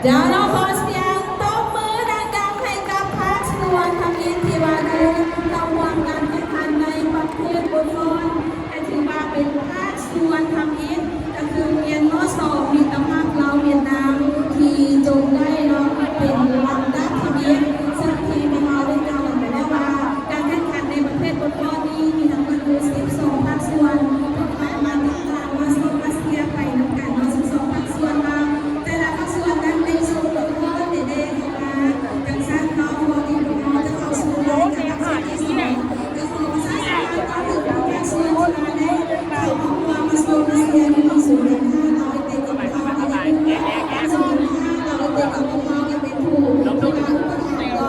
ເຈົ້າເນາະ ຂໍສຽງຕົບມືດັງໆໃຫ້ກັບພາກສ່ວນທຳອິດທີ່ວ່າໄດ້ເຂົ້າຮ່ວມການແຂ່ງຂັນໃນປະເພດບົດຟ້ອນ ກໍຖືວ່າເປັນພາກສ່ວນທຳອິດ ກໍຄືໂຮງຮຽນ ມສ ມິດຕະພາບລາວຫວຽດນາມ ທີ່ຈົບໄດ້ເນາະ ເປັນລຳດັບທຳອິດ ເຊິ່ງທີ່ແມ່ເຮົາໄດ້ກ່າວໄປແລ້ວວ່າ ການແຂ່ງຂັນໃນປະເພດບົດຟ້ອນນີ້ມີທັງໝົດຢູ່ສິບສອງພາກສ່ວນ ພວກເຮົາມາຕິດຕາມ ມາຊົມ ມາເຊຍໄປນຳກັນເນາະ ສິບສອງພາກສ່ວນວ່າ ແຕ່ລະພາກສ່ວນນັ້ນໄດ້ຊົມບົດຟ້ອນແດ່ໆເຂົ້າມາ. ຈັ່ງຊັ້ນເນາະ ກ່ອນທີ່ພວກເຮົາຈະເຂົ້າສູ່ລາຍການຮັບຊົມທີສອງ ກໍຂໍປະຊາສຳພັນເຖິງພາກສ່ວນທີ່ວ່າໄດ້ເຂົ້າມາຮ່ວມມາຊົມມາເຊຍຢູ່ທີ່ສູນການຄ້າລາວເອເຕກຂອງເຮົາ ກໍຢ່າລືມວ່າທາງສູນການຄ້າລາວເອເຕກຂອງເຮົາກໍເປັນຜູ້ທີ່ວ່າອຸປະຖຳເນາ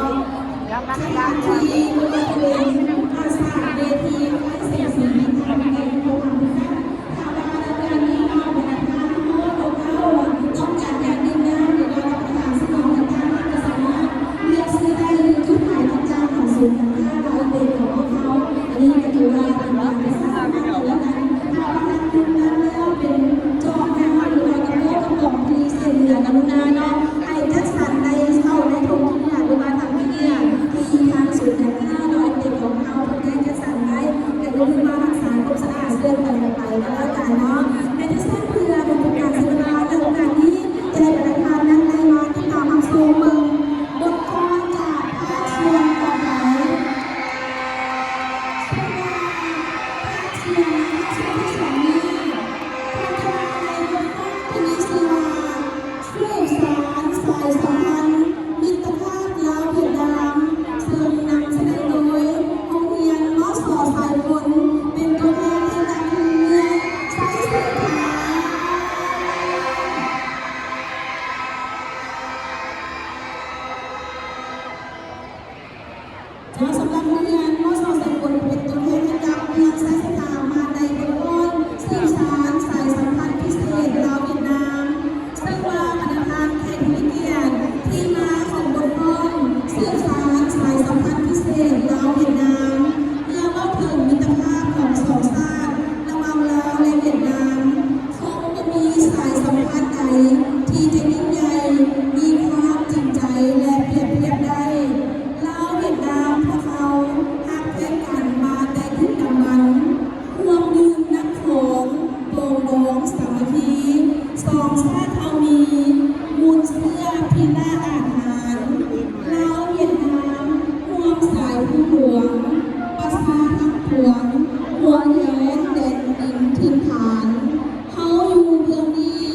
ະ ສະຖານທີ່ບໍ່ວ່າຈະເປັນ ອາ ສາມເວທີ ໄຟແສງສີຕ່າງໆ ໃນໂປຣແກຣມ ຖ້າວ່າລາຍການນີ້ເນາະ ບັນດາທ່ານຜູ້ຮັບເອົາ ຕ້ອງການຢາກດື່ມນ້ຳ ຫຼືວ່າຮັບປະທານສະໜອງຕ່າງໆ ກໍສາມາດເລືອກຊື້ໄດ້ຢູ່ຈຸດຂາຍຕ່າງໆ ຂອງສູນການຄ້າລາວເອເຕກຂອງພວກເຮົາ. ອັນນີ້ກໍຖືວ່າເປັນການປະຊາສຳພັນກັນແລ້ວກັນ ຖ້າວ່າທ່ານດື່ມນ້ຳແລ້ວເປັນຈອກນ້ຳ ຫຼືວ່າກະໂປະກະປ໋ອງທີ່ເສຍເຫຼືອ ກະລຸນາເນາະ ໃຫ້ຈັດສັນໃນ ເຂົ້າໃນຖົງຂີ້ເຫຍື້ອ ຫຼືວ່າຖັງຂີ້ເຫຍື້ອ ທີ່ທາງສູນການຄ້າລາວເອເຕກຂອງເຮົາເພິ່ນໄດ້ຈັດສັນໄວ້ ກໍຢ່າລືມວ່າຮັກສາຄວາມສະອາດເຊິ່ງກັນແລະກັນເນາະ. ໃນທີ່ສຸດ ເພື່ອບໍ່ເປັນການເສຍເວລາ ໃນໂອກາດນີ້ ຈະໃຫ້ບັນດາທ່ານນັ້ນໄດ້ມາຕິດຕາມຮັບຊົມເບິ່ງບົດຟ້ອນຈາກພາກສ່ວນຕໍ່ໄປ. ເຊິ່ງວ່າພາກສ່ວນ ພາກສ່ວນທີ່ສອງນີ້ ເພິ່ນຈະມາໃນບົດຟ້ອນທີ່ມີຊື່ວ່າ ສືບສານສາຍສຳພັນມິດຕະພາບລາວຫວຽດນາມ ເຊິ່ງນຳສະແດງໂດຍໂຮງຮຽນ ມສ ສາຍຝົນ ເປັນຕົວແທນໃຫ້ກັບໂຮງຮຽນໄຊເສດຖາ. ເຈົ້າ ສຳລັບໂຮງຮຽນ ມສ ສາຍຝົນ ເປັນຕົວແທນໃຫ້ກັບເມືອງໄຊເສດຖາ ມາໃນບົດຟ້ອນສືບສານສາຍສຳພັນພິເສດລາວຫວຽດນາມ ເຊິ່ງວ່າບັນດາທ່ານແຂກຜູ້ມີກຽດທີ່ມາຂອງບົດຟ້ອນສືບສານສາຍສຳພັນພິເສດລາວຫວຽດນາມ ເມື່ອເວົ້າເຖິງມິດຕະພາບຂອງສອງຊາດ ລະຫວ່າງລາວ ແລະ ຫວຽດນາມ ຄົງບໍ່ມີສາຍສຳພັນໃດທີ່ຈະຍິ່ງໃຫຍ່ ມີຄວາມຈິງໃຈ ແລະ ປຽບທຽບໄດ້. ລາວຫວຽດນາມພວກເຮົາຮັກແພງກັນມາແຕ່ດຶກດຳບັນ, ຮ່ວມດື່ມນ້ຳຂອງ, ປອງດອງສາມັກຄີ, ສອງຊາດເຮົາມີມູນເຊື້ອທີ່ໜ້າອາດຫານ. ລາວຫວຽດນາມຮ່ວມສາຍພູຫຼວງ, ປະຊາທັງປວງ ຫ່ວງແຫນແດນດິນຖິ່ນຖານ. ເຮົາຢູ່ເມືອງນີ້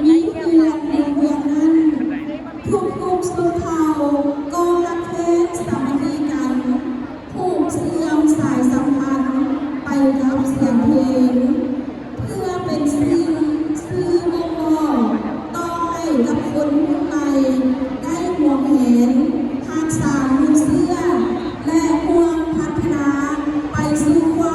ມີເຮືອນຢູ່ເມືອງນັ້ນ, ທຸກໆຊົນເຜົ່າກໍຮັກແພງສາມັກຄີກັນ, ຜູກເຊື່ອມສາຍສຳພັນໄປກັບສຽງເພງ, ເພື່ອເປັນສິ່ງສື່ບົ່ງບອກຕໍ່ໃຫ້ກັບຄົນລຸ້ນໃໝ່ໄດ້ຫວງແຫນຮັກສາມູນເຊື້ອ ແລະ ຮ່ວມພັດທະນາໄປສູ່ຄວາມ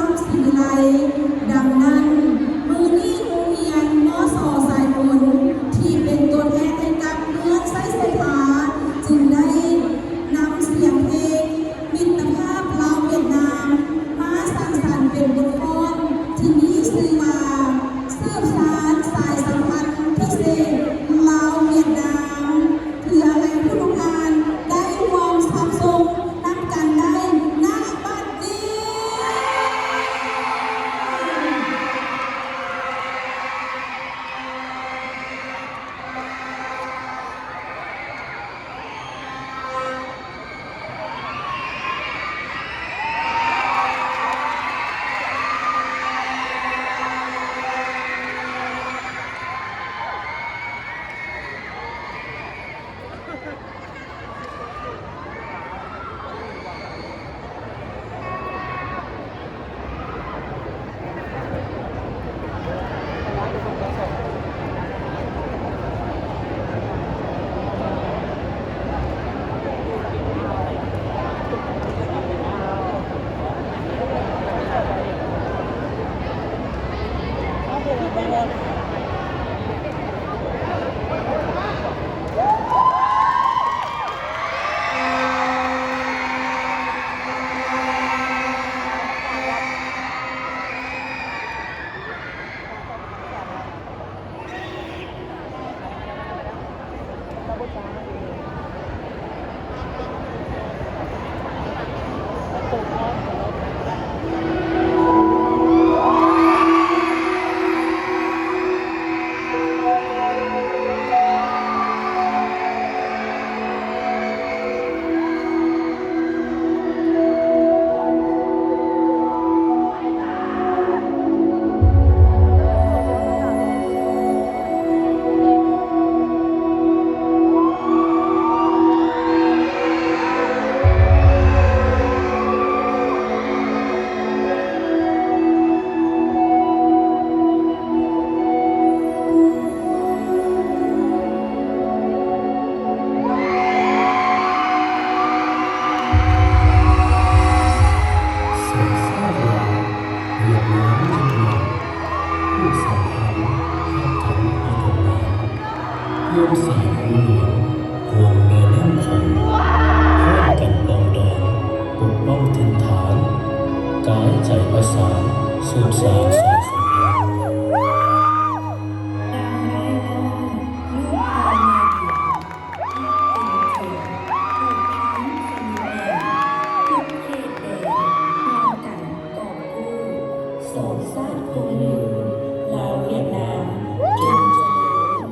ສາຍພູຫຼວງ ຮ່ວມແມ່ນ້ຳຂອງ ຮ່ວມກັນປອງດອງ ປົກປ້ອງຖິ່ນຖານ ກາຍໃຈປະສານ ສືບສານສານສຳພັນ. ດັ່ງໄດ້ຮ້ອງ ລູກພໍ່ແມ່ດຽວ ຮັກເປັນເຂດ ຜູກພັນສະໜິດແໜ້ນ ທຸກເຂດແດນ ຮ່ວມກັນກອບກູ້ ສອງຊາດຄົງຢູ່ ລາວຫວຽດນາມ ຈົ່ງຈະເລີນ.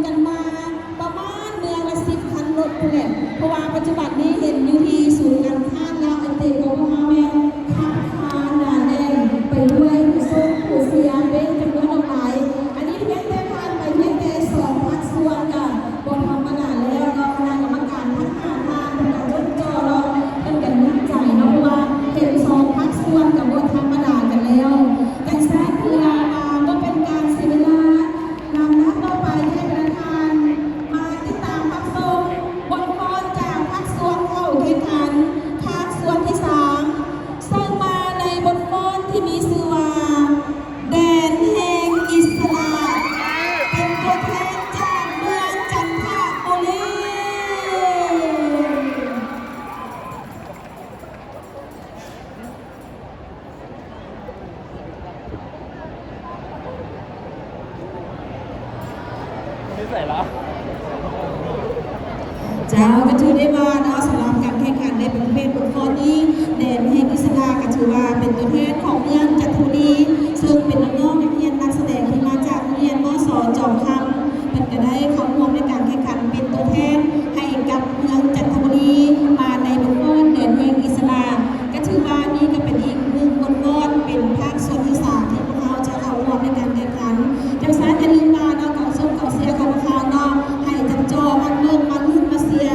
ກັນມາປະມານເມືອງລະສິບຄັນລົດພຸ້ນແຫຼະ ເພາະວ່າປັດຈຸບັນນີ້ເຫັນຢູ່ທີ່ສູນການຄ້າລາວໄອເຕຂອງພວກເຮົາແມ່ນຄັກຄາໜາແໜ້ນໄປດ້ວຍຜູ້ຊົມຜູ້ເຊຍເປັນຈຳນວນຫຼວງຫຼາຍ. ອັນນີ້ພຽງແຕ່ຜ່ານໄປພຽງແຕ່ສອງພາກສ່ວນກະບໍ່ທຳມະດາແລ້ວເນາະ ຄະນະກຳມະການທັງຫ້າທ່ານເພິ່ນກະຈົດຈ່ອເນາະ ເພິ່ນກະໜັກໃຈເນາະ ເພາະວ່າເຫັນສອງພາກສ່ວນກະບໍ່ທຳມະດາກັນແລ້ວ. ຈັ່ງຊັ້ນເພື່ອວ່າບໍ່ເປັນການເສຍເວລາ ນຳໜ້າຕໍ່ໄປໃຫ້ບັນດາທ່ານມາຕິດຕາມຮັບຊົມບົດຟ້ອນຈາກພາກສ່ວນເຂົ້າແຂ່ງຂັນ ພາກສ່ວນທີສາມ ເຊິ່ງມາໃນບົດຟ້ອນທີ່ມີຊື່ວ່າ ແດນແຫ່ງອິດສະຫຼະ ເປັນຕົວແທນຈາກເມືອງຈັນທະບູລີ. ເຈົ້າ ກໍຖືໄດ້ວ່າເນາະ ສຳລັບການແຂ່ງຂັນໃນປະເພດບົດຟ້ອນນີ້ ແດນແຫ່ງອິດສະຫຼະກໍຖືວ່າເປັນຕົວແທນຂອງເມືອງຈັນທະບູລີ ເຊິ່ງເປັນນ້ອງໆນັກຮຽນນັກສະແດງທີ່ມາຈາກໂຮງຮຽນ ມສ ຈອມຄຳ ເພິ່ນກໍໄດ້ເຂົ້າຮ່ວມໃນການແຂ່ງຂັນເປັນຕົວແທນໃຫ້ກັບເມືອງຈັນທະບູລີ ມາໃນບົດຟ້ອນແດນແຫ່ງອິດສະຫຼະ. ກໍຖືວ່ານີ້ກໍເປັນອີກໜຶ່ງບົດຟ້ອນ ເປັນພາກສ່ວນທີສາມທີ່ພວກເຮົາຈະເຂົ້າຮ່ວມໃນການແຂ່ງຂັນ. ຈັ່ງຊັ້ນຢ່າລືມວ່າເນາະ ກອງຊົມກອງເຊຍຂອງພວກເຮົາເນາະ ໃຫ້ຈັບຈ່ອມາເບິ່ງ ມາລຸ້ນ ມາເຊຍ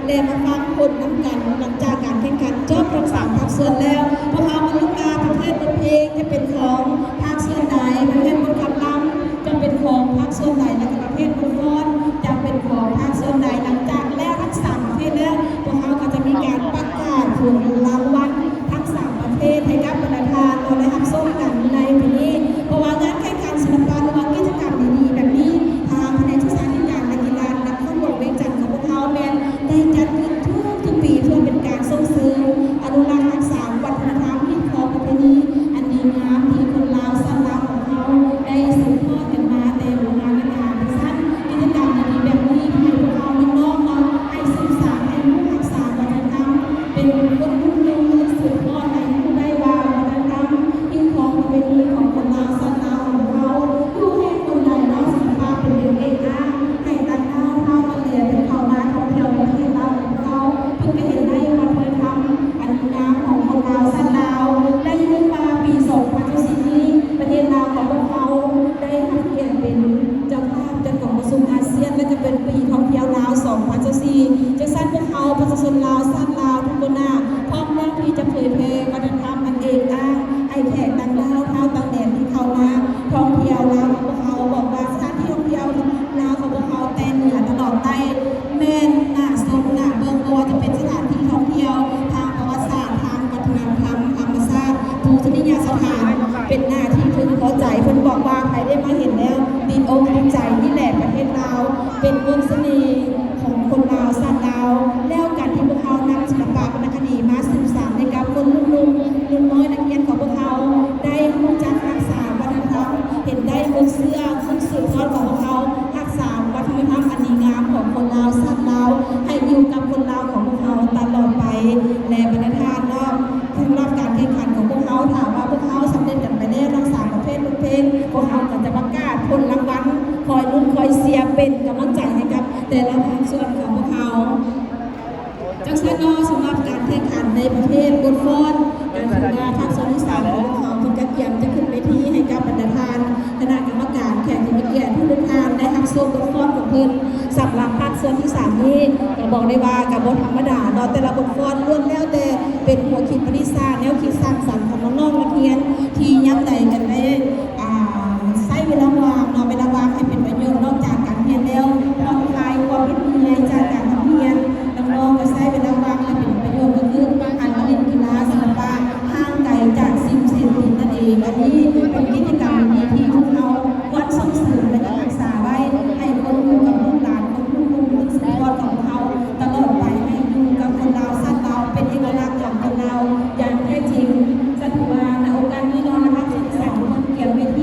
ແລະ ມາຟັງຜົນນຳກັນ. ຫຼັງຈາກການແຂ່ງຂັນຈົບທັງສາມພາກສ່ວນແລ້ວ ພວກເຮົາມາລຸ້ນວ່າປະເພດບົດເພງຈະເປັນຂອງພາກສ່ວນໃດ, ປະເພດບົດຄຳລຳ ຈະເປັນຂອງພາກສ່ວນໃດ ແລະ ກະປະເພດບົດຟ້ອນຈະເປັນຂອງພາກສ່ວນໃດ. ຫຼັງຈາກແລ້ວທັງສາມປະເພດແລ້ວ ພວກເຮົາກໍຈະມີການປະກາດຜົນລາງວັນທັງສາມປະເພດໃຫ້ກັບບັນດາທ່ານເນາະ ໄດ້ຮັບຊົມກັນໃນປີນີ້. ເພາະວ່າງານແຂ່ງຂັນສິລະປະ ຫຼືວ່າກິດຈະກຳດີໆແບບນີ້ ທາງພະແນກສຶກສາທິການ ແລະ ກິລານະຄອນຫຼວງວຽງຈັນຂອງພວກເຮົາແມ່ນໄດ້ຈັດຂຶ້ນທຸກໆປີ ເພື່ອເປັນການສົ່ງເສີມ ອະນຸລັກຮັກສາວັດທະນະທຳ ຮີດຄອງປະເພນີອັນດີງາມທີ່ຄົນລາວຊາດລາວຂອງເຮົາໄດ້ສືບທອດກັນມາແຕ່ບູຮານນະການ. ຈັ່ງຊັ້ນ ກິດຈະກຳດີໆແບບນີ້ ໃຫ້ພວກເຮົານ້ອງໆເນາະ ໃຫ້ສືບສານ ໃຫ້ຮູ້ຮັກສາວັດທະນະທຳ ເປັນຄົນລຸ້ນລູກສືບທອດ ໃຫ້ຮູ້ໄດ້ວ່າວັດທະນະທຳ ຮີດຄອງປະເພນີຂອງຄົນລາວຊາດລາວຂອງພວກເຮົາ ຢູ່ແຫ່ງບ່ອນໃດເນາະ ສາມາດເປັນເອກອັກ ໃຫ້ຕ່າງດ້າວຊາວຕ່າງແດນເພິ່ນເຂົ້າມາທ່ອງທ່ຽວໃນປະເທດລາວຂອງເຮົາ ເພິ່ນກໍເຫັນໄດ້ວັດທະນະທຳອັນດີງາມຂອງຄົນລາວຊາດລາວ. ແລະ ຢ່າລືມວ່າປີສອງພັນຊາວສີ່ນີ້ ປະເທດລາວຂອງພວກເຮົາໄດ້ຮັບກຽດເປັນເຈົ້າພາບຈັດກອງປະຊຸມອາຊຽນ ແລະ ກໍເປັນປີທ່ອງທ່ຽວລາວສອງພັນຊາວສີ່. ຈັ່ງຊັ້ນພວກເຮົາປະຊາຊົນລາວຊາດລາວທຸກຄົນໜ້າ ພ້ອມແລ້ວທີ່ຈະເຜີຍແຜ່ວັດທະນະທຳອັນເອກອັກ ໃຫ້ແຂກຕ່າງດ້າວຊາວຕ່າງແດນທີ່ເຂົ້າມາທ່ອງທ່ຽວລາວຂອງພວກເຮົາ ບອກວ່າສະຖານທີ່ທ່ອງທ່ຽວ ລາວຂອງພວກເຮົາແຕ່ເໜືອຕະຫຼອດໃຕ້ ແມ່ນໜ້າຊົມໜ້າເບິ່ງ ບໍ່ວ່າຈະເປັນສະຖານທີ່ທ່ອງທ່ຽວທາງປະຫວັດສາດ, ທາງວັດທະນະທຳ, ທຳມະຊາດ, ປູຊະນີຍະສະຖານ ເປັນໜ້າທີ່ເພິ່ນພໍໃຈ. ເພິ່ນບອກວ່າໃຜໄດ້ມາເຫັນແລ້ວຕິດອົກຕິດໃຈ. ນີ້ແຫຼະປະເທດລາວ ເປັນມົນສະເໜ່ຂອງຄົນລາວຊາດລາວ. ແລ້ວການທີ່ພວກເຮົານຳສິລະປະວັນນະຄະດີມາສືບສານໃຫ້ກັບຄົນລຸ້ນລຸ້ນ ລຸ້ນນ້ອຍນັກຮຽນຂອງພວກເຮົາ ໄດ້ຮູ້ຈັກຮັກສາວັດທະນະທຳ ເຫັນໄດ້ຄວາມເຊື່ອຄວາມສືບທອດຂອງພວກເຮົາ ຮັກສາວັດທະນະທຳອັນດີງາມຂອງຄົນລາວຊາດລາວ ໃຫ້ຢູ່ກັບຄົນລາວຂອງພວກເຮົາຕະຫຼອດໄປ. ແລະ ບັນດາທ່ານເນາະ ສຳລັບການແຂ່ງຂັນຂອງພວກເຮົາ ຖ້າວ່າພວກເຮົາສຳເລັດກັນໄປແລ້ວທັງສາມປະເພດ ເພງ ພວກເຮົາກໍຈະປະກາດຜົນລາງວັນ ຄອຍລຸ້ນຄອຍເຊຍເປັນກຳລັງໃຈໃຫ້ກັບແຕ່ລະພາກສ່ວນຂອງພວກເຮົາ. ຈັ່ງຊັ້ນເນາະ ສຳລັບການແຂ່ງຂັນໃນປະເພດບົດຟ້ອນ ກໍຖືວ່າພາກສ່ວນທີສາມຂອງພວກເຮົາເພິ່ນກະກຽມຈະຂຶ້ນເວທີໃຫ້ກັບບັນດາທ່ານຄະນະກຳມະການ ແຂກຜູ້ມີກຽດທຸກໆທ່ານໄດ້ຮັບຊົມບົດຟ້ອນຂອງເພິ່ນ. ສຳລັບພາກສ່ວນທີສາມນີ້ ກໍບອກໄດ້ວ່າກໍບໍ່ທຳມະດາເນາະ ແຕ່ລະບົດຟ້ອນລ້ວນແລ້ວແຕ່ເປັນຫົວຄິດປະດິດສ້າງ ແນວຄິດສ້າງສັນຂອງນ້ອງໆນັກຮຽນ ທີ່ຍາມໃດກໍໄດ້ ອ່າ ໃຊ້ເວລາວ່າງເນາະ ເວລາວ່າງໃຫ້ເປັນປະໂຫຍດ ນອກຈາກການຮຽນແລ້ວ ຜ່ອນຄາຍຄວາມເໝັດເມື່ອຍຈາກການຮຽນ ນ້ອງໆກໍໃຊ້ເວລາວ່າງໃຫ້ເປັນປະໂຫຍດ ກໍຄືການມາຫຼິ້ນກິລາສິລະປະ ຫ່າງໄກຈາກສິ່ງເສບຕິດນັ້ນເອງ. ອັນນີ້ເປັນກິດຈະກຳດີໆທີ່ພວກເຮົາຄວນສົ່ງເສີມ ແລະ ກໍຮັກສາໄວ້ ໃຫ້ຄົງຢູ່ກັບລູກຫຼານ ຄົນລຸ້ນລູກລຸ້ນສືບທອດຂອງເຮົາຕະຫຼອດໄປ ໃຫ້ຢູ່ກັບຄົນລາວຊາດລາວ ເປັນເອກະລັກຂອງຄົນລາວຢ່າງແທ້ຈິງ. ສະຖືວ່າໃນໂອກາດນີ້ເນາະ ທາງເຊນສານເພິ່ນກຽມເວທີ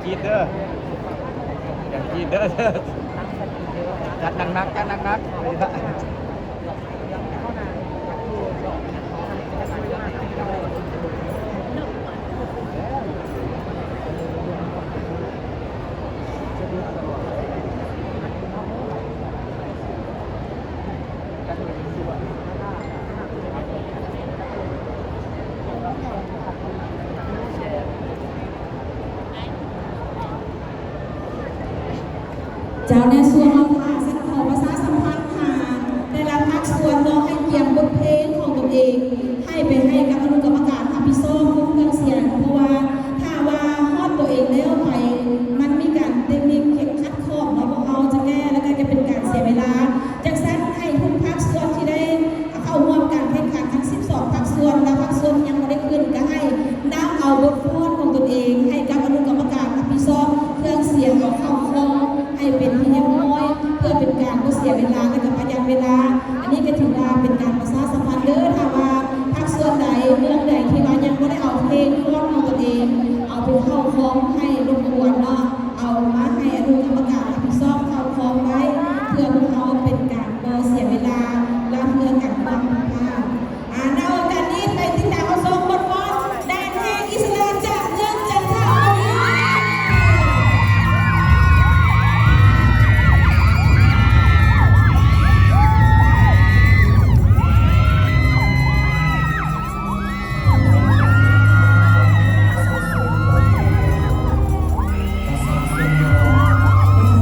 ກຣີດເດີ ຢ່າກຣີດເດີ ຈັດໜັກໆ ຈັດໜັກໆ. ເຈົ້າ ໃນຊ່ວງເຮົາຖ້າ ຊັ້ນຂໍປະຊາສຳພັນຫາແຕ່ລະພາກສ່ວນເນາະ ໃຫ້ກຽມບົດເພງຂອງຕົນເອງ ໃຫ້ໄປໃຫ້ກັບອະນຸກຳມະການຮັບຜິດຊອບ ເຄື່ອງສຽງ ເພາະວ່າຖ້າວ່າຮອດຕົວເອງແລ້ວໄປ ມັນມີການເຕັກນິກຂັດຂ້ອງເນາະ ພວກເຮົາຈະແກ້ ແລ້ວກໍຈະເປັນການເສຍເວລາ. ຈັ່ງຊັ້ນ ໃຫ້ທຸກພາກສ່ວນທີ່ໄດ້ ເຂົ້າຮ່ວມການແຂ່ງຂັນທັງສິບສອງພາກສ່ວນ ແລະ ພາກສ່ວນທີ່ຍັງບໍ່ໄດ້ຂຶ້ນ ກໍໃຫ້ນຳເອົາບົດຟ້ອນຂອງຕົນເອງໃຫ້ກັບອະນຸກຳມະການຮັບຜິດຊອບເຄື່ອງສຽງເອົາເຂົ້າຄອງໃຫ້ເປັນທີ່ຮຽບຮ້ອຍ ເພື່ອເປັນການບໍ່ເສຍເວລາ ແລະ ກໍປະຢັດເວລາ. ອັນນີ້ກໍຖືວ່າເປັນການປະຊາສຳພັນເດີ ຖ້າວ່າພາກສ່ວນໃດ ເມືອງໃດທີ່ວ່າຍັງບໍ່ໄດ້ເອົາເພງຟ້ອນຂອງຕົນເອງ ເອົາໄປເຂົ້າຄອງໃຫ້ລົບກວນເນາະ ເອົາມາໃຫ້ອະນຸກຳມະການຮັບຜິດຊອບເຂົ້າຄອງໄວ້ ເພື່ອພວກເຮົາເປັນການ ບໍ່ເສຍເວລາ ລະເພື່ອກັນຄວາມຜິດພາດ. ອາ ໃນໂອກາດນີ້ໄປຕິດຕາມຮັບຊົມບົດຟ້ອນແດນເພງອິດສະຫຼະຈາກເມືອງຈັນທະບູລີ. ປະຊາຊົນເນາະ ເປັນ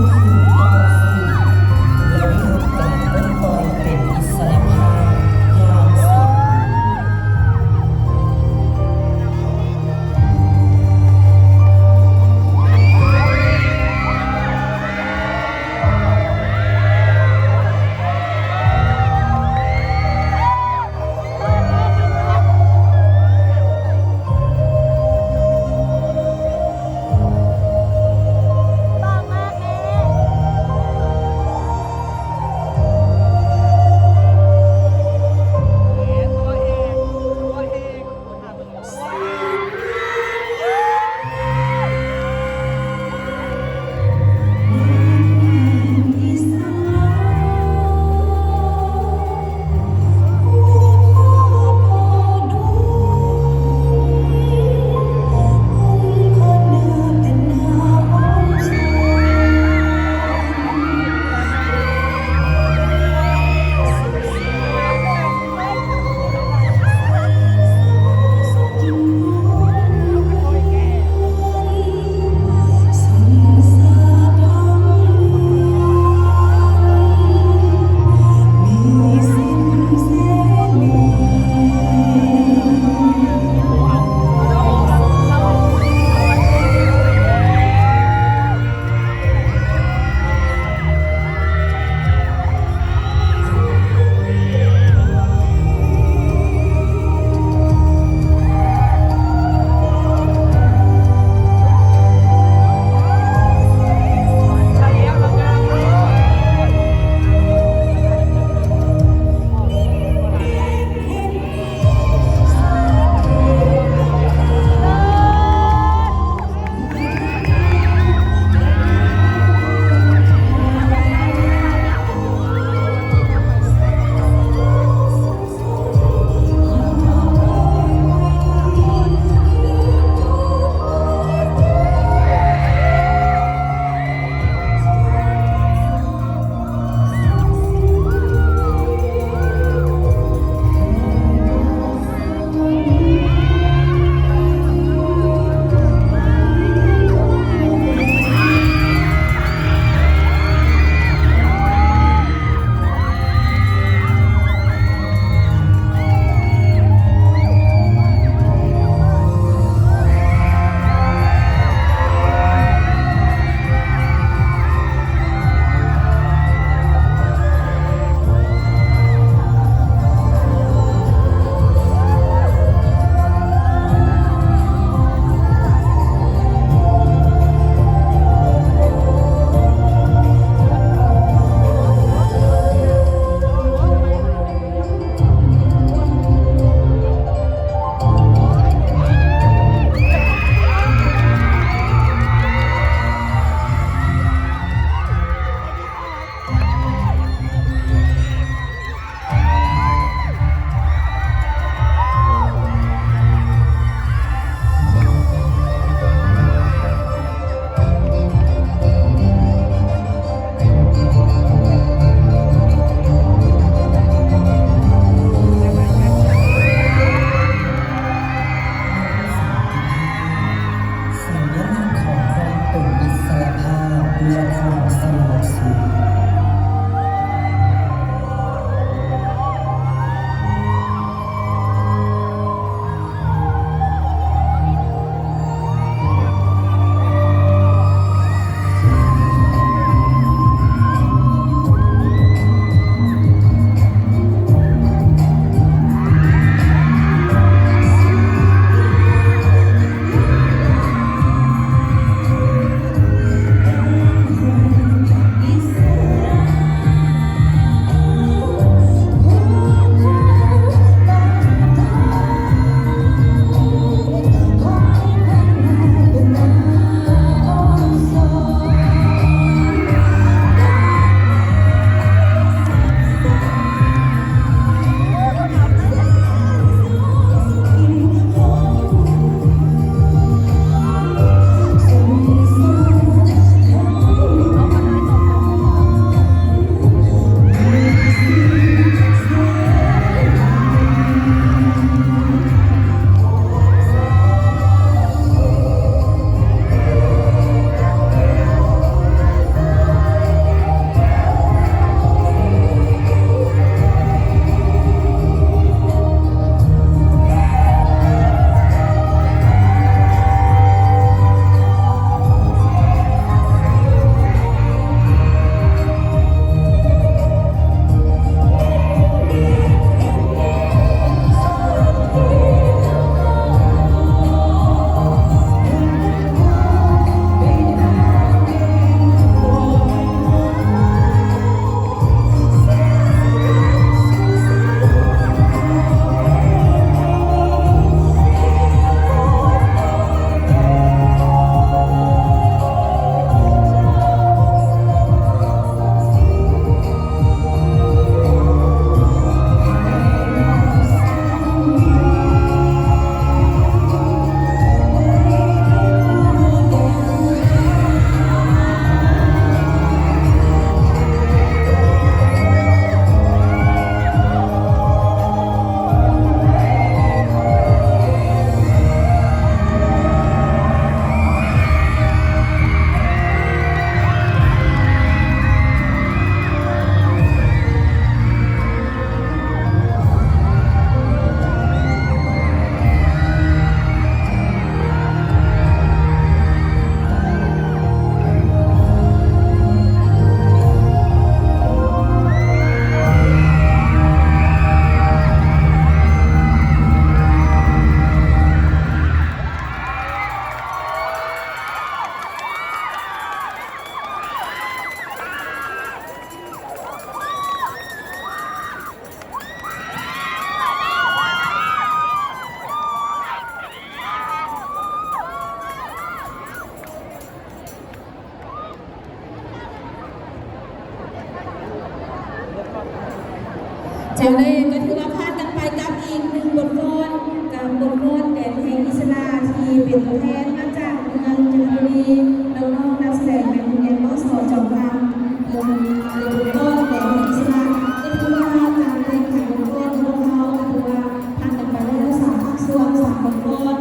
ເຈົ້າເລີຍ ກໍຖືວ່າຜ່ານກັນໄປກັບອີກໜຶ່ງບົດຟ້ອນ ກັບບົດຟ້ອນແດນແຫ່ງອິດສະຫຼະ ທີ່ເປັນຕົວແທນມາຈາກເມືອງຈັນທະບູລີ ນ້ອງໆນັກສະແດງແມ່ນໂຮງຮຽນ ມສ ຈອມຄຳ ເພິ່ນເປັນບົດຟ້ອນແດນແຫ່ງອິດສະຫຼະ ກໍຖືວ່າການແຂ່ງຂັນບົດຟ້ອນຂອງພວກເຮົາ ກໍຖືວ່າຜ່ານກັນໄປແລ້ວສາມພາກສ່ວນ ສາມບົດຟ້ອນ.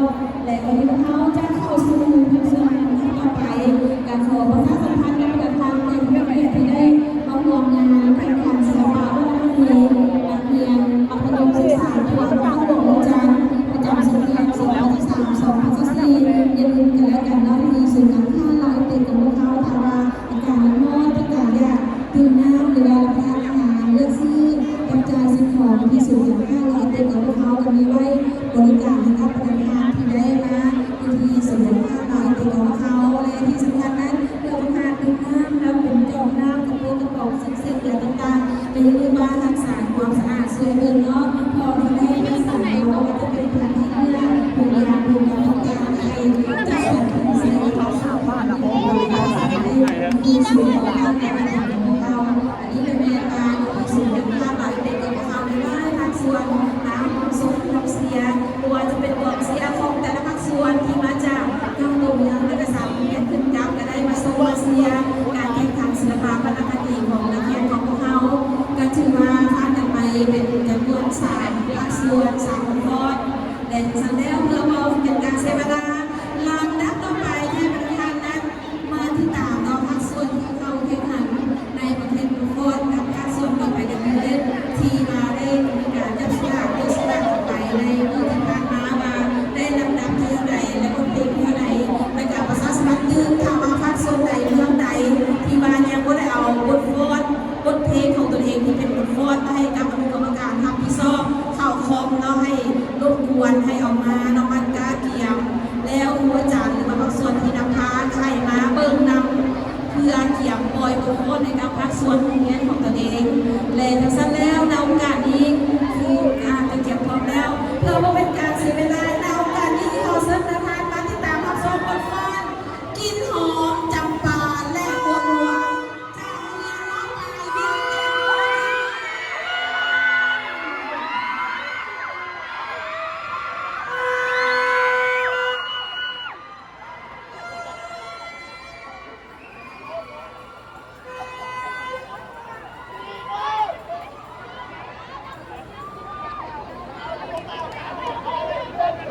ແລະ ກໍທີ່ພວກເຮົາຈະເຂົ້າສູ່ພາກສ່ວນຕໍ່ໄປ ກໍຂໍປະຊາສຳພັນກັບທາງເພື່ອນໆທີ່ໄດ້ມາຮ່ວມງານແຂ່ງຂັນສິລະປະວັນນະຄະດີ ນັກຮຽນມັດທະຍົມສຶກສາ ຈັງຫວັດນະຄອນຫຼວງວຽງຈັນ ປະຈຳສົກການ ສອງພັນຊາວສາມ ສອງພັນຊາວສີ່ ຢ່າລືມກັນແລ້ວກັນເນາະ ທີ່ສູນການຄ້າລາວເອັກເຕັກຂອງພວກເຮົາ ຖ້າວ່າອາກາດຮ້ອນ ຕ້ອງການຢາກ ດື່ມນ້ຳ ຫຼືວ່າຮັບປະທານອາຫານ ເລືອກຊື້ ຈັບຈ່າຍສິ່ງຂອງທີ່ສູນການຄ້າລາວເອັກເຕັກຂອງພວກເຮົາກໍມີໄວ້ບໍລິການໃຫ້ກັບພະນັກງານທີ່ໄດ້ມາຢູ່ທີ່ສູນການຄ້າລາວເອັກເຕັກຂອງພວກເຮົາ ແລະ ທີ່ສຳຄັນນັ້ນ ເພື່ອບັນຫາດື່ມນ້ຳ ນຳເປັນຈອກນ້ຳ ກະໂປງກະປ໋ອງ ເຊັງເຊັງ ແລະ ຕ່າງໆ ກໍຢ່າລືມວ່າຮັກສາຄວາມສະອາດຊ່ວຍເບິ່ງເນາະ ເພາະທີ່ໄດ້ຮັກສາເນາະ ບໍ່ວ່າຈະເປັນທາງທີ່ເລື່ອງ ຖົງຢາງ ຖົງກະເປົາຕ່າງໆ ໃຫ້ຈັດສັນເປັນໃສ່ຂອງສາວບ້ານລະ ທີ່ສູນການຄ້າລາວເອັກເຕັກຂອງພວກເຮົາ ອັນນີ້ກໍແມ່ນວ່າຢູ່ທີ່ສູນການຄ້າລາວເອັກເຕັກຂອງພວກເຮົາຫຼາຍໆພາກສ່ວນ ທັງຊົມກອງເຊຍ ບໍ່ວ່າຈະເປັນກອງເຊຍຂອງແຕ່ລະພາກສ່ວນທີ່ມາຈາກທັງຕົວເມືອງ ແລະ ກໍສາມໂຮງຮຽນຂຶ້ນກັບ ກໍໄດ້ມາຊົມມາເຊຍການແຂ່ງຂັນສິລະປະວັນນະຄະດີຂອງນັກຮຽນຂອງພວກເຮົາ ກໍຖືວ່າຜ່ານກັນໄປເປັນຈຳນວນສາມພາກສ່ວນ ສາມອົງກອນ ແລະ ຈັ່ງຊັ້ນແລ້ວ ເພື່ອບໍ່ເປັນການເສຍເວລາ ລຳດັບຕໍ່ໄປ ໃຫ້ບັນດາທ່ານນັ້ນ ມາຕິດຕາມເນາະ ພາກສ່ວນທີ່ເຂົ້າແຂ່ງຂັນໃນປະເພດບຸດຟອດ ກັບພາກສ່ວນຕໍ່ໄປກັນເລີຍ ທີ່ວ່າໄດ້ມີການຈັບສະຫຼາກ ໂຕະສະຫຼາກກັນໄປໃນມື້ທີ່ຜ່ານມາ ວ່າໄດ້ລຳດັບທີ່ເທົ່າໃດ ແລະ ບົດເພງເທົ່າໃດ ແລະ ກະປະຊາສຳພັນຕື່ມ ຖ້າວ່າພາກສ່ວນໃດ ເມືອງໃດ ທີ່ວ່າຍັງບໍ່ໄດ້ເອົາບົດຟອດ ບົດເພງຂອງຕົນເອງທີ່ເປັນບົດຟອດມາໃຫ້ກັບອະນຸກຳມະການຮັບຜິດຊອບເຂົ້າຄອມເນາະ ໃຫ້ລົບກວນ ໃຫ້ເອົາມາເນາະ ມັນກະກຽມ ແລ້ວຄູອາຈານ ຫຼືວ່າພາກສ່ວນທີ່ນຳພາ ໃຫ້ມາເບິ່ງນຳ ເພື່ອກຽມປ່ອຍບົດຟອດໃຫ້ກັບພາກສ່ວນໂຮງຮຽນຂອງຕົນເອງ ແລະ ຈັ່ງຊັ້ນແລ້ວ ໃນໂອກາດນີ້ ຄູອາຈະກຽມພ້ອມແລ້ວ ເພື່ອບໍ່ເປັນການເສຍເວລາ ໃນໂອກາດນີ້ ຂໍເຊີນທ່ານມາຕິດຕາມຮັບຊົມບົດຟ້ອນ ກິ່ນຫອມຈຳປາ ແລະ ບົວລວງ ຈາກໂຮງຮຽນມ.ປາຍວຽງຈັນ.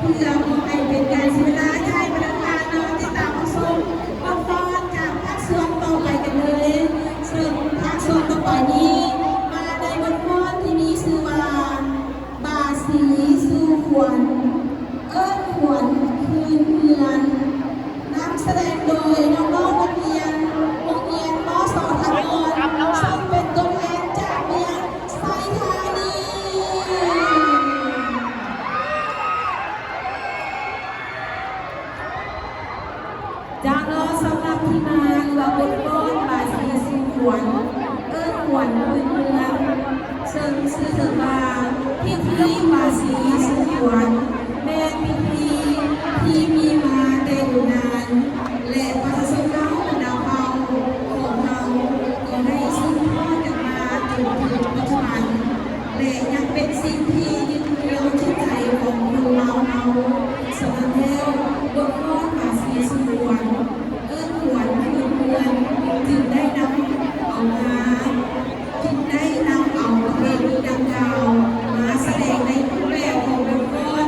ເພື່ອບໍ່ໃຫ້ເປັນການເສຍເວລາ ຢາກໃຫ້ບັນດາທ່ານເນາະ ຕິດຕາມຮັບຊົມບົດຟ້ອນຈາກພາກສ່ວນຕໍ່ໄປກັນເລີຍ. ເຊິ່ງພາກສ່ວນຕໍ່ໄປນີ້ມາໃນບົດຟ້ອນທີ່ມີຊື່ວ່າ ບາສີສູ່ຂວັນ ເອີ້ນຂວັນຄືນເຮືອນ. ນຳສະແດງໂດຍນ້ອງໆນັກຮຽນໂຮງຮຽນ ມສ ທາກອນ ເຊິ່ງເປັນຕົວແທນຈາກເມືອງໄຊທານີ. ເຈົ້າເນາະ ສຳລັບທີ່ມາ ຫຼືວ່າບົດຟ້ອນບາສີສູ່ຂວັນ ເອີ້ນຂວັນພື້ນເມືອງ ເຊິ່ງຊື່ເຖິງວ່າ ພິທີບາສີສູ່ຂວັນ ແມ່ນພິທີທີ່ມີມາແຕ່ດົນນານ ແລະ ປະຊາຊົນລາວບັນດາເຜົ່າຂອງເຮົາ ກໍໄດ້ສືບທອດກັນມາຈົນເຖິງປັດຈຸບັນ ແລະ ຍັງເປັນສິ່ງທີ່ຍຶດເໜືອຈິດໃຈຂອງຄົນລາວເຮົາ. ສະນັ້ນແລ້ວ ບົດຟ້ອນບາສີສູ່ຂວັນ ເອີ້ນຂວັນຄືນເຮືອນ ຈຶ່ງໄດ້ນຳເອົາມາ ຈຶ່ງໄດ້ນຳເອົາປະເພນີດັ່ງກ່າວມາສະແດງໃນຮູບແບບຂອງບົດຟ້ອນ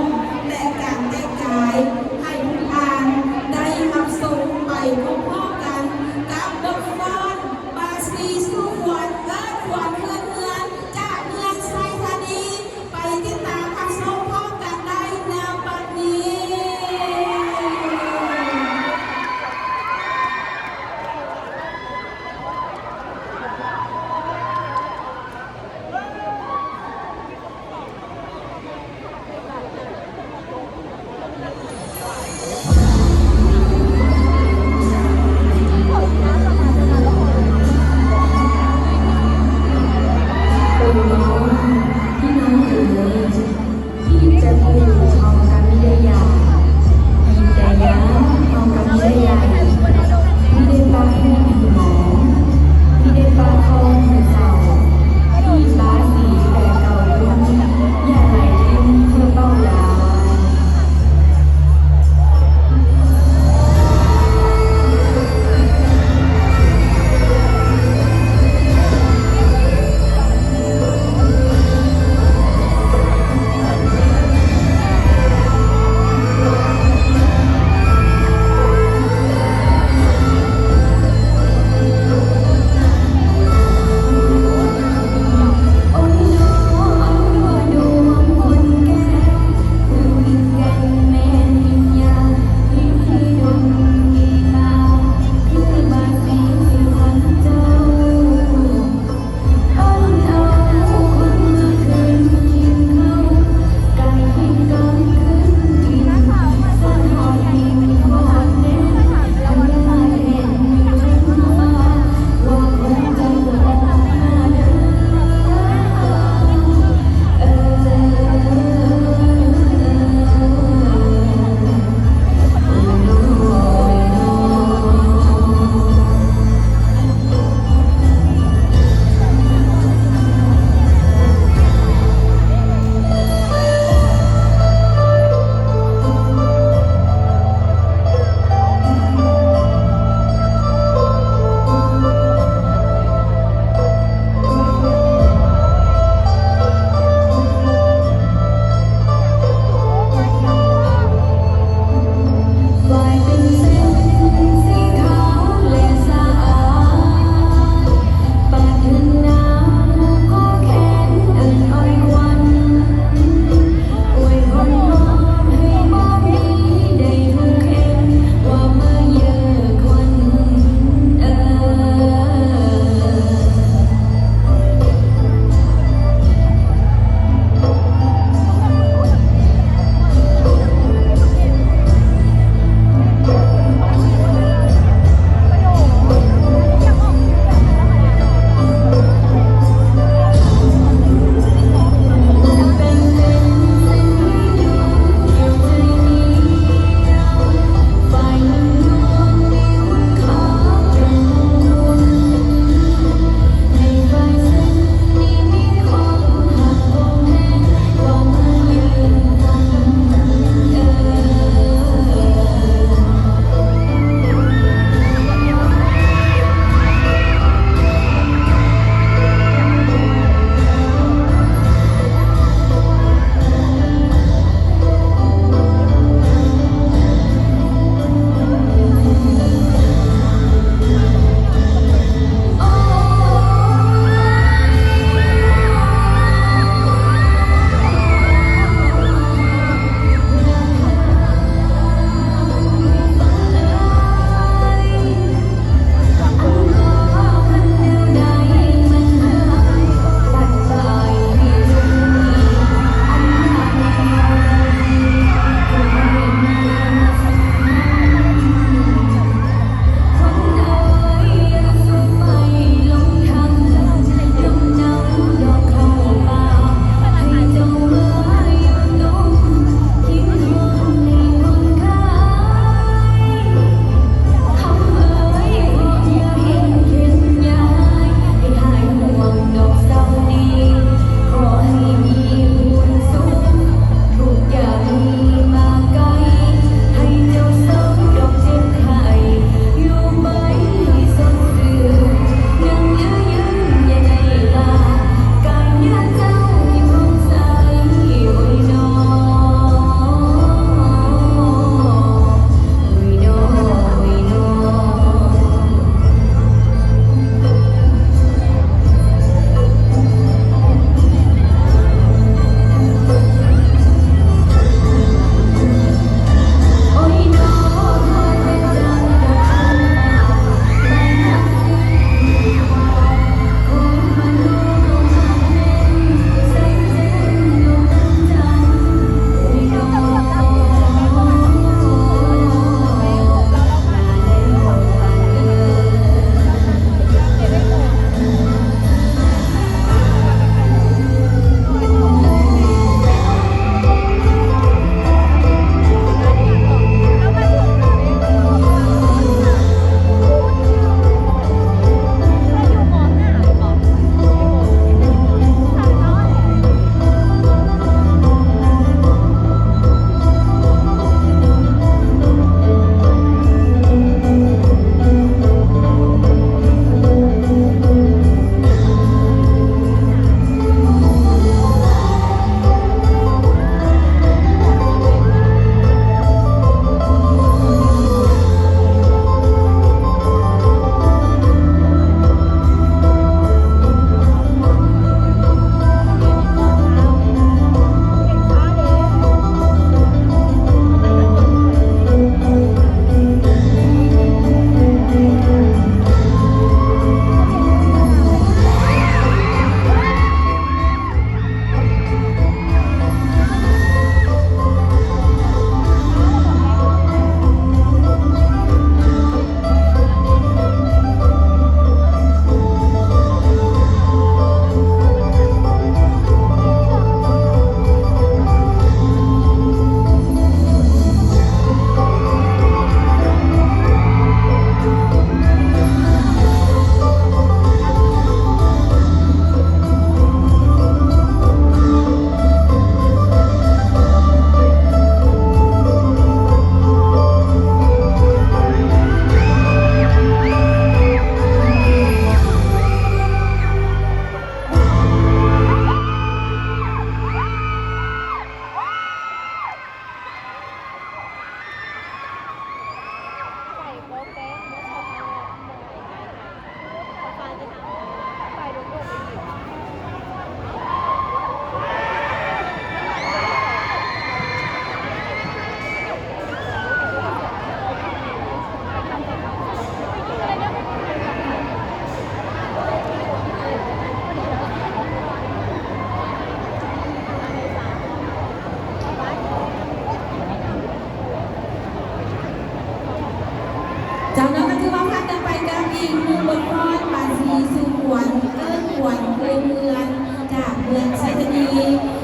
ເຈົ້າເນາະ ກໍຖືວ່າຜ່ານກັນໄປກັບອີກໜຶ່ງບົດຟ້ອນ ບາດສີສູ່ຂວັນ ເອີ້ນຂວັນໂຄເມືອງ ຈາກເມືອງໄຊທານີ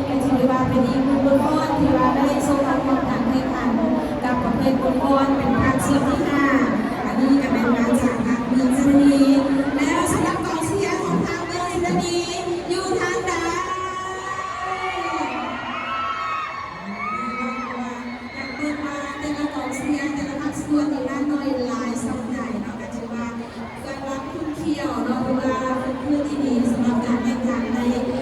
ກໍຖືວ່າເປັນອີກໜຶ່ງບົດຟ້ອນທີ່ວ່າໄດ້ຊົມຮັບຂອງການແຂ່ງຂັນກັບປະເພດບົດຟ້ອນເປັນພາກສ່ວນທີຫ້າ ອັນນີ້ກໍແມ່ນມາຈາກທາງເມືອງໄຊທານີ ແລ້ວສຳລັບກອງເຊຍຂອງທາງເມືອງໄຊທານີຢູ່ທາງໃດ? ຢາກເບິ່ງວ່າແຕ່ລະກອງເຊຍ ແຕ່ລະພາກສ່ວນນີ້ມາໜ່ວຍຫຼາຍສ່ຳໃດເນາະ ກໍຖືວ່າເຄື່ອນວັດຂຸ້ນຂ້ຽວເນາະ ຖືວ່າຄຶກຄື້ນອີ່ຫຼີສຳລັບການແຂ່ງຂັນໃນ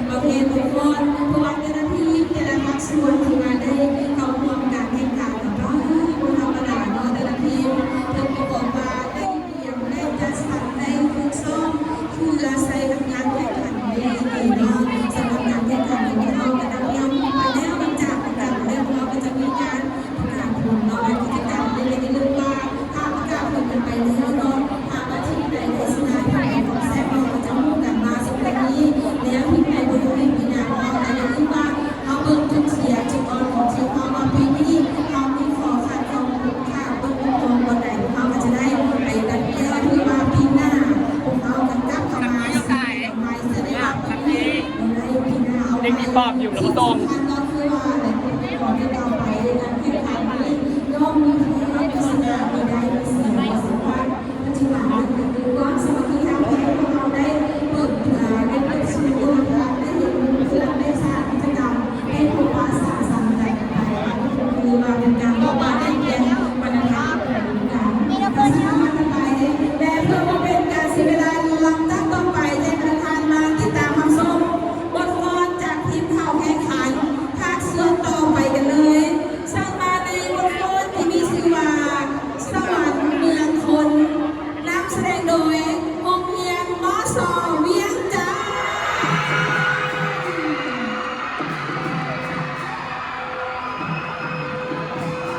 ປະເພດບົດຟ້ອນ ເພາະວ່າແຕ່ລະທີມ ແຕ່ລະພາກສ່ວນທີ່ວ່າໄດ້ເຂົ້າຮ່ວມການແຂ່ງຂັນກໍບໍ່ທຳມະດາເນາະ ແຕ່ລະທີມເພິ່ນກໍບອກວ່າໄດ້ ຕຽມໄດ້ຈັດສັນໄດ້ຝຶກຊ້ອມເພື່ອໃຊ້ກັບງານແຂ່ງຂັນໃນປີນີ້ເນາະ. ສຳລັບການແຂ່ງຂັນຂອງພວກເຮົາກໍດຳເນີນໄປແລ້ວ ຫຼັງຈາກປະກາດແລ້ວ ພວກເຮົາກໍຈະມີການປະກາດຜົນເນາະ ວ່າກິດຈະກຳນີ້ ແລະ ຢ່າລືມວ່າຖ້າປະກາດຜົນກັນໄປແລ້ວເນາະ ຖ້າວ່າທີມໃດໄດ້ຊະນະ ທີມໃດຂອງແຊມເນາະ ກໍຈະຮູ້ກັນວ່າສົມໃດມີ ແລ້ວທີມໃດບໍ່ໄດ້ ປີໜ້າເນາະ ກໍຢ່າລືມວ່າ ເຮົາເບິ່ງຈຸດເສຍຈຸດອ່ອນຂອງທີມເຮົາວ່າປີນີ້ເຮົາມີຂໍ້ຂາດຕອນ ຖ້າເບິ່ງບໍ່ຕອງບ່ອນໃດ ພວກເຮົາກໍຈະໄດ້ໄປກັນແກ້ ເພື່ອວ່າປີໜ້າພວກເຮົາກໍກັບເຂົ້າມາ ໄດ້ປີໜ້າເອົາໄວ້ ສິ່ງສຳຄັນກໍຄືວ່າໃນການແຂ່ງຂັນນີ້ ຍ່ອມມີແພ້ ມີຊະນະ ມີໄດ້ ມີເສຍ ວ່າຊັ້ນຊະ. ປັດຈຸບັນນີ້ກໍຄືຄວາມສາມັກຄີທາງເພດ ພວກເຮົາໄດ້ເປີດ ເອີ ໄດ້ເປີດສູ່ໂອກາດ ໄດ້ເຫັນເພື່ອນ ໄດ້ສ້າງກິດຈະກຳ ໃຫ້ພົບປະສັງສັນກັນໄປ ອັນນີ້ກໍຄືວ່າເປັນການບອກວ່າໄດ້ແກ່ວັດທະນະທຳຂອງກັນ ກໍສາມາດກັນໄປ ແລະ ເພື່ອບໍ່ເປັນການເສຍເວລາ ລຳດັບຕໍ່ໄປ ຈະໃຫ້ທ່ານມາຕິດຕາມຮັບຊົມບົດຟ້ອນຈາກທີມເຂົ້າແຂ່ງຂັນພາກສ່ວນຕໍ່ໄປກັນເລີຍ. ເຊີນມາໃນບົດຟ້ອນທີ່ມີຊື່ວ່າ ສະຫວັນເມືອງຄົນ ນຳສະແດງໂດຍ ໂຮງຮຽນ ມສ ວຽງຈັນ. ຂໍ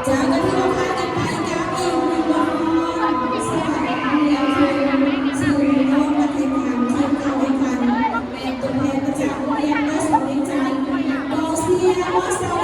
ເຈົ້າ ກໍຖືວ່າຜ່ານກັນໄປກັບອີກໜຶ່ງບົດຮ້ອງ ສຳລັບໂຮງຮຽນເຊີງ ເຊີງນ້ອງນັກຮຽນທີ່ເຂົ້າແຂ່ງຂັນ ແມ່ນຕົວແທນປະຈຳໂຮງຮຽນ ມ.ສອງ ວຽງຈັນ ກອງເຊຍ ມ.ສອງ